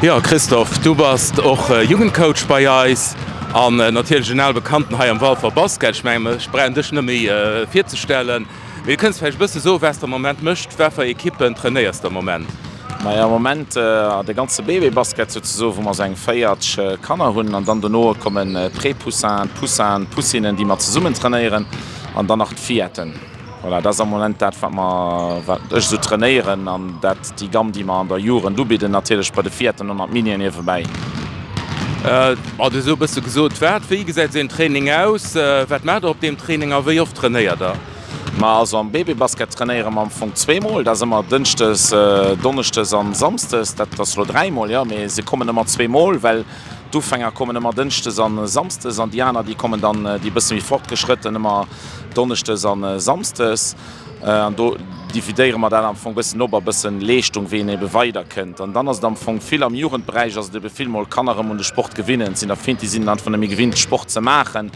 Jo Christophe, du bass och Jugendcoach bei eis an natierlech en al Bekannten hei am Walfer Basket. Ech mengen ech brauch dech net méi virzestellen. Mee du kënns vläicht e bësse soen, wat s de am Moment mécht, wat fir Ekippen trainéiers de am Moment? Majo am Moment de ganze Bébé-Basket souzesoen, wou mer esou eng 40 Kanner hunn an dann dono kommen d'Pré-Poussins, d'Poussins, d'Poussinen, déi mer zesummen trainéieren an dann nach d'Filletten. Voilà, dat ass am Moment dat, wat mer, wat ech esou trainéieren an dat déi Gamm, déi mer an der Jugend ubidden, natierlech bei de Filletten an an d'Minien niewebäi. Ma du hues elo e bësse gesot, wat, wéi gesäit esou een Training aus? Wat maacht der op deem Training a wéi oft trainéiert der? Ma also am Babybasket trainéiere mer am Fong zweemol, dat ass ëmmer dënschdes, donneschdes an samsdes. Dat ass elo dräimol, jo, mee se kommen ëmmer zweemol, well d'Ufänger kommen ëmmer dënschdes an samsdes an déi aner, déi kommen dann, déi e bësse méi fortgeschrëtten, ëmmer Donneschdes an Samsdes. An do dividéiere mer dat am Fong e bëssen op a bëssen Leeschtung, wéi een ebe weiderkënnt. An dann ass et am Fong vill am Jugendberäich ass et ebe vill mol Kanner erëm un de Sport gewinnen. Et sinn der vill, déi sinn einfach net méi gewinnt Sport ze maachen.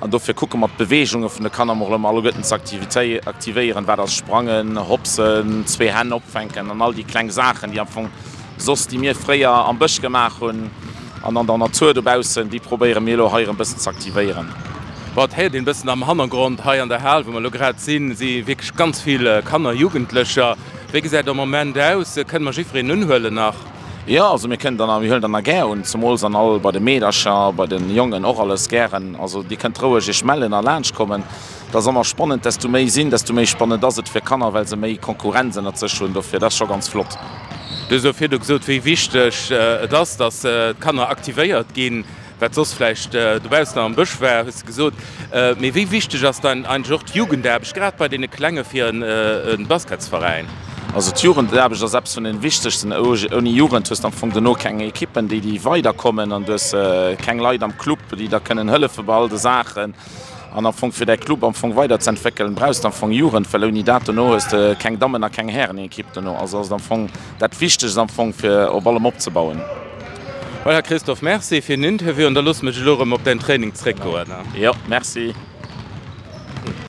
An dofir kucke mer d'Beweegunge vun de Kanner mol erëm alleguerten ze aktivéieren. Wat ass Sprangen, Hopsen, zwee Hänn opfänken an all déi kleng Saachen, déi am Fong soss, déi mir fréier am Bësch gemaach hunn an an der Natur dobaussen, déi probéiere mir elo hei erëm bëssen ze aktivéieren. Bon, et héiert een e bëssen am Hannergrond hei an der Hal, wou mer elo grad sinn, si wierklech ganz vill Kanner, Jugendlecher. Wéi gesäit et am Moment aus? Kënne mer jiddwereen unhuelen nach? Jo, also mir kënnen der nach, mir huelen der nach gär un, zemools an all bei de Meedercher, bei de Jongen och alles gären. Also Dir kënnt roueg Iech mellen a laanscht kommen. Et ass ëmmer spannend, desto méi sinn, desto méi spannend ass et fir Kanner, well se méi Konkurrenz ënnert sech hunn. Dofir, dat ass scho ganz flott. Du hues elo virdu gesot, wéi wichteg et ass, datt d'Kanner aktivéiert ginn, wat soss vläicht dobaussen am Bësch war, hues de gesot. Mee wéi wichteg ass dann eigentlech och d'Jugendaarbecht, grad bei deene Klenge fir e Basketsveräin? Also d'Jugendaarbecht ass eppes vun den wichtegsten. Ouni Jugend hues de am Fong dono keng Ekippen, déi déi weiderkommen an du hues keng Leit am Club, déi der kënnen hëllefe bei all de Saachen. An am Fong fir däi Club am Fong weider ze entwéckelen, brauchs de am Fong Jugend, well ouni dat dono hues de keng Dammen a keng Härenekipp dono. Also ass et am Fong dat Wichtegst am Fong fir op allem opzebauen. Voilà Christophe, merci fir den Interview an da loosse mer dech elo erëm op däin Training zréckgoen. Jo, merci.